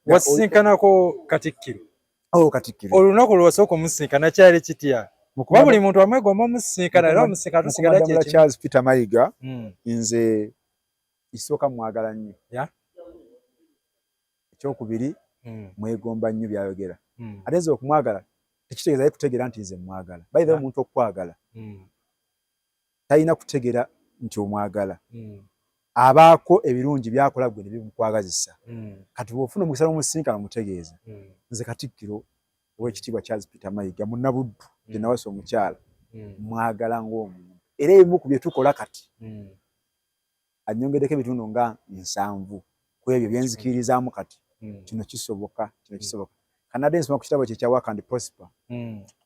Wasisinkanako Katikkiro? Oh, Katikkiro. Olunaku lwosooka omusisinkana kyali kitya? Kuba buli muntu amwegomba omusisinkana, era omusisinkana tusigala kyekimu. Charles Peter Mayiga, nze isooka mwagala nnyo. Ekyokubiri, mwegomba nnyo byayogera. Ate nze okumwagala tekitegeeza ye kutegeera nti nze mwagala. By the way, omuntu okwagala talina kutegeera nti omwagala. Abaako ebirungi byakola gwe ne bimukwagazisa. Kati bw'ofuna omukisa n'omusisinkana, omutegeeza. Nze Katikkiro Owekitiibwa Charles Peter Mayiga Munnabuddu gye nawasa omukyala, mwagala ng'omuntu, era ebimu ku bye tukola kati annyongeddeko ebitundu nga 70 ku ebyo byenzikiririzaamu. Kati kino kisoboka, kino kisoboka. Kanadde nsoma ku kitabo kye kya Work and Prosper.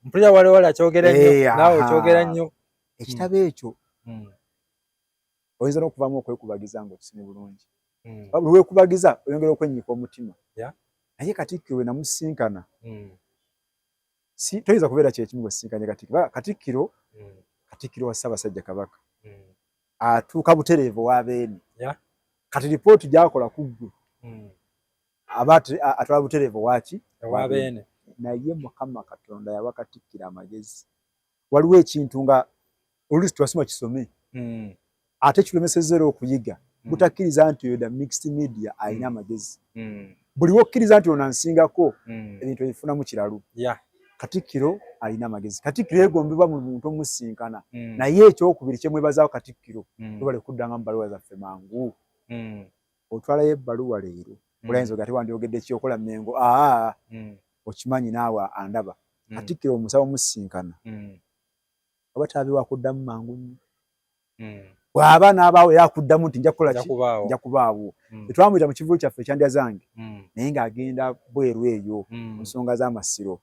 Mpulira wali wali akyogera nnyo, naawe okyogera nnyo. Ekitabo ekyo oyinza n'okuvaamu okwekubagiza ng'okisomye bulungi. Buli weekubagiza oyongera okwennyika omutima. Naye Katikkiro bwe namusinkana, si toyinza kubeera kyekimu bwe sisinkanye Katikkiro. Katikkiro, Katikkiro wa Ssaabasajja Kabaka, atuuka butereevu wa Beene. Kati ripooti gy'akola ku ggwe aba atwala butereevu waaki? Ewa Beene. Naye Mukama Katonda yawa Katikkiro amagezi. Waliwo ekintu nga oluusi twasoma kisome, ate kilemesezza era okuyiga, butakkiriza nti oyo the mixed media alina amagezi. Buli wokkiriza nti ono ansingako, ebintu ebifunamu kiralu. Katikkiro alina amagezi. Katikkiro yeegombebwa mu muntu omusinkana. Naye ekyokubiri kyemwebazaako Katikkiro, tubale kuddanga mu bbaluwa zaffe mangu. Otwalayo ebbaluwa leero, olayinza oga tewandyogedde kyokola Mengo. Aa, okimanyi naawe andaba. Katikkiro omusaba omusinkana, oba tabiwa kuddamu mangu nnyo. Bw'aba n'abaawo era akuddamu nti nja kukola ki, nja kubaawo. Tetwamuyita mu kivulu kyaffe ekyandya zange, naye ng'agenda bweru eyo mu nsonga z'amasiro.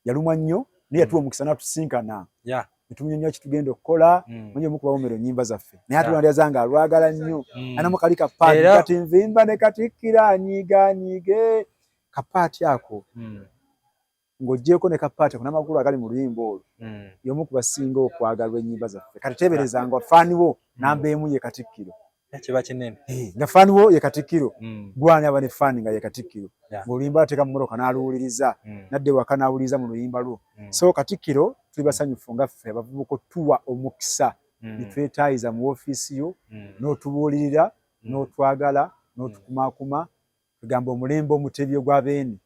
Yalumwa nnyo, naye yatuwa omukisa n'atusinkana ne tumunyonnyola kitugenda okukola. Manyi omu kubawomera ennyimba zaffe, naye ate Wandya zange alwagala nnyo. Anamu kali ka part kati nvimba ne Katikkiro anyiiga anyiige, ka part ako. Ng'oggyeeko ne ka part ako n'amagulu agali mu luyimba olwo, y'omu ku basinga okwagalwa ennyimba zaffe. Kati teebereza nga fan wo namba 1 ye Katikkiro. Kiba kinene. Nga fan wo ye Katikkiro. Gwani aba ne fan nga ye Katikkiro, ng'oluyimba ateeka mu mmotoka n'aluwuliriza, nadda ewaka n'awuliriza mu luyimba lwo? So Katikkiro, tuli basanyufu nga ffe abavubuka otuwa omukisa ne twetaayiza mu woofiisi yo, n'otubuulirira, n'otwagala, n'otukumaakuma. Tugamba omulembe Omutebi ogwa Beene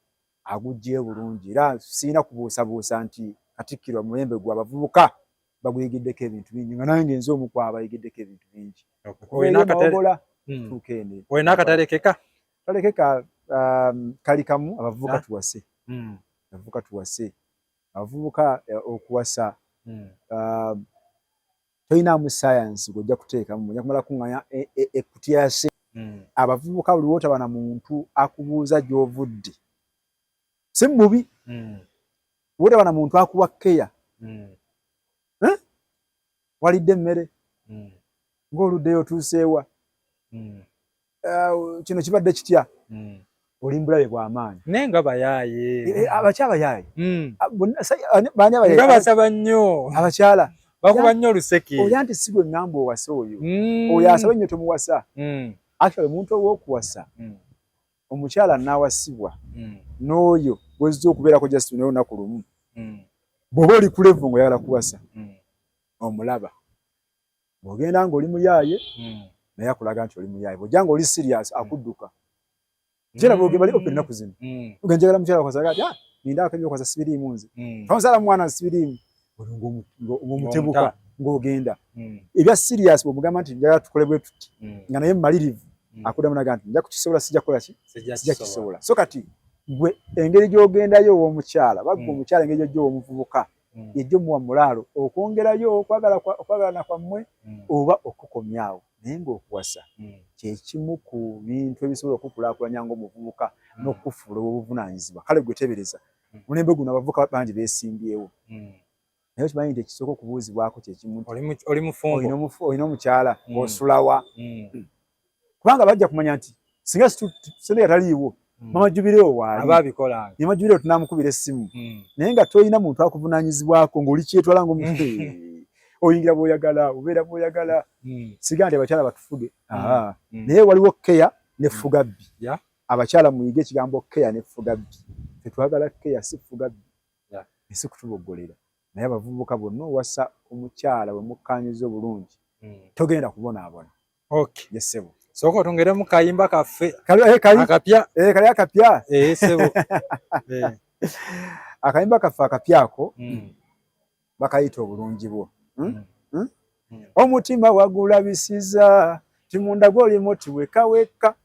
aguggyeyo bulungi, era siina kubuusabuusa nti Katikkiro omulembe gwe abavubuka baguyigiddeko ebintu bingi, nga nange nze omu ku abayigiddeko ebintu bingi. Mawogola tuuka eno. Olina akatalekeka? Talekeka kali kamu: abavubuka tuwase. Abavubuka tuwase. Abavubuka okuwasa, tolinaamu sayansi gw'ojja kuteekamu, ojja kumala kuŋŋaanya ekkutiya ya ssente. Abavubuka, buli w'otaba na muntu akubuuza gy'ovudde, si mubi, w'otaba na muntu akuwa keya, walidde emmere, ng'oluddeyo, otuuseewa, kino kibadde kitya, oli mbulabe bw'amaanyi. Naye nga bayaaye. Abakyala bayaaye. Bani abayaaye? Nga basaba nnyo. Abakyala bakuba nnyo oluseke. Oyo anti si gwe ŋŋamba owasa oyo. Oyo asaba ennyo tomuwasa. Actually, omuntu ow'okuwasa, omukyala n'awasibwa n'oyo gw'ozza okubeerako just naye olunaku lumu, bw'oba oli ku level ng'oyagala kuwasa, omulaba bw'ogenda ng'oli muyaaye, naye akulaga nti oli muyaaye. Bw'ojja ng'oli serious, akudduka. Mukyala bwoge bali open ennaku zino. Oga njagala mukyala kwasa, ati ah, nindaako ebyokwasa sibiriimu nze. Tonzaala mwana sibiriimu. Ng'omutebuka ng'ogenda. Ebya serious bw'omugamba nti njagala tukole bwe tuti, nga naye mmalirivu, akuddamu naga nti nja kukisobola, sijja kukola ki? Sijja kisobola. So kati gwe engeri gy'ogendayo ow'omukyala, bagwe omukyala engeri gy'ojja ow'omuvubuka, yejja omuwa mulaalo okwongerayo okwagalana kwammwe oba okukomyawo. Naye ng'okuwasa kyekimu ku bintu ebisobola okukulaakulanya ng'omuvubuka n'okukufuula ow'obuvunaanyizibwa. Kale gwe tebereza, mulembe guno abavubuka bangi beesimbyewo, naye okimanyi nti ekisooka okubuuzibwako kyekimu nti oli mufumbo? Olina omukyala, osulawa? Kubanga bajja kumanya nti singa Sendega taliiwo, Mama Jubirewo waali. Aba abikolanga. Mama Jubirewo tunamukubira essimu. Naye nga tolina muntu akuvunaanyizibwako, ng'oli kyetwala ng'omuntu, oyingira bw'oyagala, obeera bw'oyagala. Siga nti abakyala batufuge, naye waliwo keya ne fugabbi. Abakyala muyige ekigambo care ne fugabbi. Tetwagala care, si fugabbi, ensi kutuboggolera. Naye abavubuka bonna, owasa omukyala we mukkanyiza obulungi, togenda kubonaabona. Okay. Yes, ssebo. Sooka otongeremu kayimba kaffe. Kali akapya. Kali akapya. Ssebo. Akayimba kaffe akapyako bakayita "Obulungi bwo". Omutima wagulabisiza timunda gwoli muti weka weka,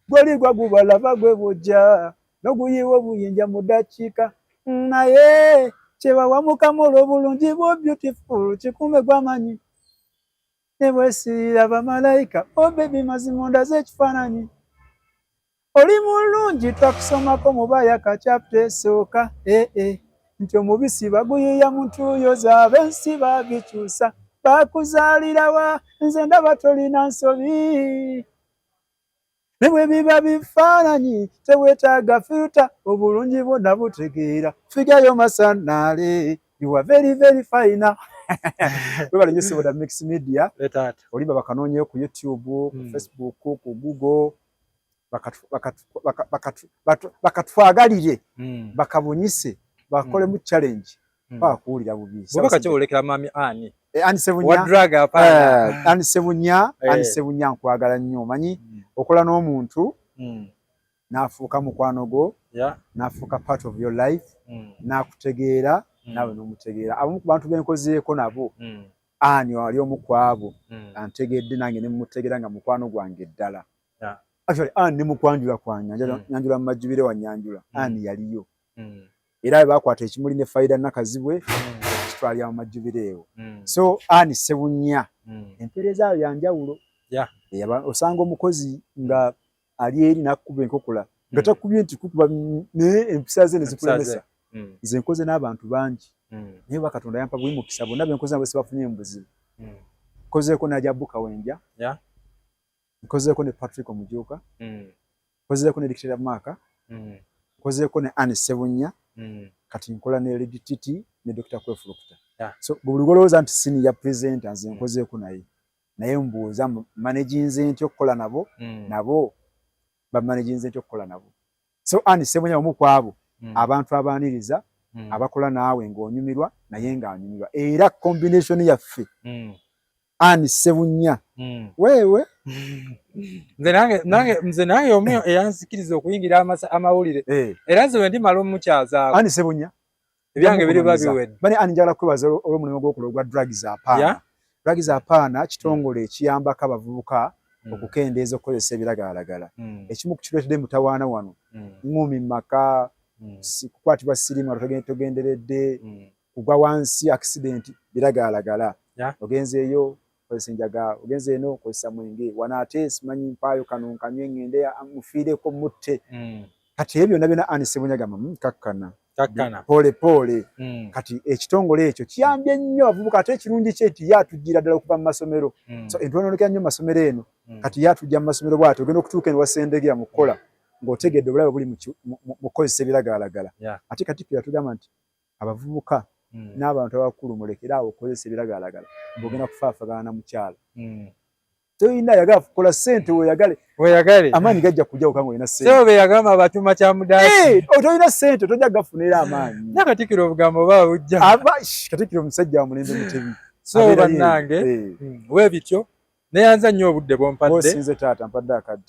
gwoli gwagubalaba gwe bujja n'oguyiwa obuyinja mu ddakiika, naye kyebawa Mukama olw'obulungi bwo. Beautiful, kikume gwamanyi ne bwesirira bamalayika. Oh baby, mazima ondaze ekifaananyi, oli mulungi. Twakusomako mu Bayaka chapter esooka nti omubisi baguyiya mu ntuuyo z'ab'ensi, babikyusa bakuzaalirawa. Nze ndaba tolina nsobi, ne bwe biba bifaananyi teweetaaga filter. Obulungi bwonna butegeera figayo masanaale. You are very very fine. Webale nnyo, ssebo. Da Mix Media. Taata. Olimba bakanoonyeyo ku YouTube, ku Facebook, ku Google, bakatwagalire, bakabunyise, bakolemu challenge, bakuwulira bubi. Bwoba kakyolekera mami ani? Ani Sebunya. Wa drug apana. Ani Sebunya, Ani Sebunya, nkwagala nnyo. Omanyi okola n'omuntu n'afuuka mukwano gwo, n'afuuka part of your life, n'akutegeera, naawe n'omutegeera. Abamu ku bantu benkozeeko nabo, ani ali omu ku abo antegedde, nange ne mmutegeera nga mukwano gwange ddala. Actually, ani ne mukwanjula kwange, nyanjula mu majjubire wa nyanjula, ani yaliyo, era bwe bakwata ekimuli ne Faida Nakazibwe kitwalira mu majjubireewo. So ani Sebunya, empeereza yo yanjawulo. Osanga omukozi nga ali eri n'akukuba enkokola nga takubye nti kukuba, naye empisa ze ne zikulemesa. Nze nkoze n'abantu bangi, naye ba Katonda yampa buli mukisa, bonna benkoze nabo sibafunye mu buzibu. Nkozeeko n'Ajabu Kawenja, nkozeeko ne Patrick Omujuuka, nkozeeko ne Dictator Mark, nkozeeko ne Anne Sebunya, kati nkola ne Lady Titi ne Dr. Kwefulukuta. So buli lwolowooza nti senior presenter, nze nkozeeko naye, naye mbuuza managinze ntya okukola nabo, nabo bamanaginze ntya okukola nabo. So Anne Sebunya omu ku abo abantu abaaniriza, abakola naawe ng'onyumirwa naye ng'anyumirwa, era combination yaffe, Anne Sebunya, weewe. Nze nange omu eyansikiriza okuyingira amawulire, era nze bwe ndimala omukyazaako, Anne Sebunya, ebyange biriba biwedde. Bane Anne, njagala kwebaza olw'omulimu gw'okola ogwa Drugs Apaana. Drugs Apaana kitongole ekiyambako abavubuka okukendeeza okukozesa ebiragalalagala. Ekimu ku kireetedde mutawaana wano, ŋŋumi mu maka, kukwatibwa siriimu nga togenderedde, kugwa wansi, accident, biragalalagala. Ogenzeeyo kozesa enjaga, ogenze eno kozesa mwenge, wano ate simanyi mpaayo kano nkanywe ŋŋende mufiireko mutte. Kati ebyo byonna byonna Anne Sebunya gamba, kakkana." Kakkana. Pole pole. Kati ekitongole ekyo kiyambye nnyo abavubuka, ate ekirungi kye nti ye atujjira ddala okuva mu masomero. So entwononekera nnyo mu masomero eno. Kati ye atujja mu masomero bw'ati, ogenda okutuuka eno wasendegera mu kukola ng'otegedde obulabe buli mu kukozesa ebiragalalagala. Ate Katikkiro yatugamba nti abavubuka n'abantu abakulu mulekere awo okukozesa ebiragalalagala, ng'ogenda kufaafagana na mukyala. Toyina yagala kukola ssente, weeyagale. Weeyagale. Amaanyi gajja kujja nga olina ssente. Sebo be yagamba abakyuma kya mudaaki. Tolina ssente tojja gafunira amaanyi. Na Katikkiro obugambo oba bujja. Katikkiro omusajja wa mulembe Mutebi. So bannange, we bityo, neyanza nnyo obudde bwompadde. Osinze taata, mpadde akadde.